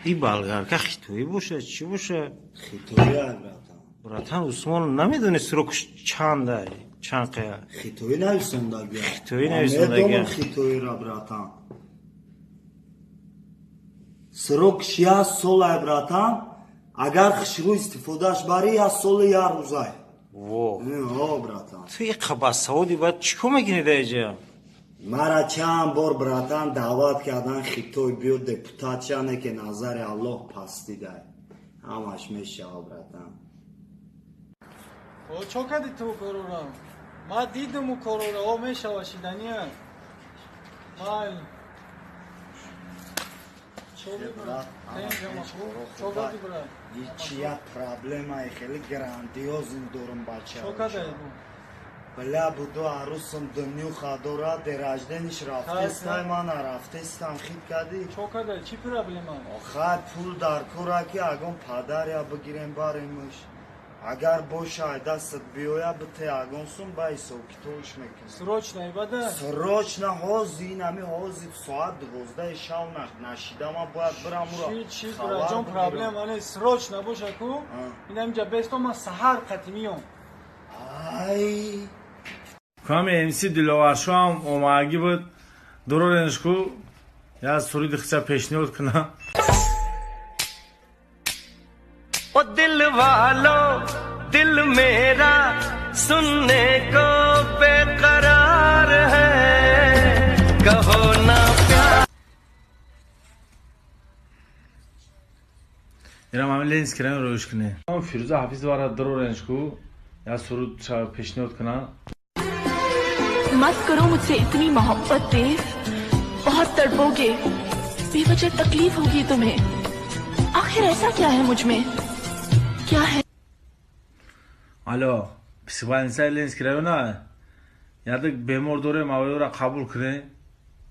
И болгарка хитоӣ боша, чӣ боша? Хитоӣ ай, братан. Братан, Усмон, намедони срок ш чанда, чанд қая? Хитоӣ нависондагия. Хитоӣ нависондагия. Медонам хитоиро, братан. Срок ш як сол ай, братан. Агар хушрӯ истифодааш барӣ, як солу як рӯзай. Во. О, братан. Ту иқа басаводи, баъд чӣ кор мекунӣ дар иҷа? Мара чанд бор, братан, даъват кардан Хитой, биё депутат шане, ки назари Аллоҳ пастидай. Ҳамаш мешава, братан. О, чо кардӣ ту корора? Ма дидам у корора, о, мешава, шидания. Майли. Чо Брат, чо кардӣ, брат? Ичи як проблемаи хеле грандиозный дорам, бача. Чо кардаи? Бля, буду арӯсам днюха дора, день рождения ш рафтестай, ман нарафтестам, хит кардӣ. Чо кардаи? Чӣ проблема? Охай, пул дар кора, ки ягон падаря бигирем, баремш. Агар боша, ай дастат биёя, бите ягон сум, ба ҳисобкитобш мекунем. Срочно ибада? Срочно, ҳозир, инами ҳозир, соат 12 шав нашида ман бояд бирам уро. Шид, шид, братҷон, проблема не, срочно боша ку. Инамиҷа бесто, ман саҳар қати миём. Ай. Ками МС Диловаршоам омагӣ буд. Дурореншку я суруди хиса пешниҳод кунам. ओ दिल वालों, दिल मेरा सुनने को बेकरार है, कहो ना प्यार। Ирам ҳами Ленинский район роиш кунем. Фирӯза Ҳафизовара дурореншку я суруд пешниҳод кунам. मत करो मुझसे इतनी मोहब्बत देव, बहुत तड़पोगे, बेवजह तकलीफ होगी तुम्हें। आखिर ऐसा क्या है मुझ में, क्या है? Алло, психбольница и Ленинский района, ядик бемор дорем, авоёра қабул кунем.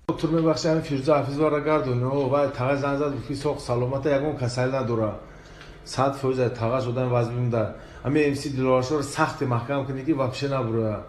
Доктор, мебахши, ҳами Фирӯза Ҳафизовара гардон. О, вай тағай занг зад, гуфт, ки соқ саломата, ягон касалӣ надора. 100% тағаш одам вазбимда. Ҳами МС Диловаршоро сахте маҳкам кунӣ, ки вообще набуроя.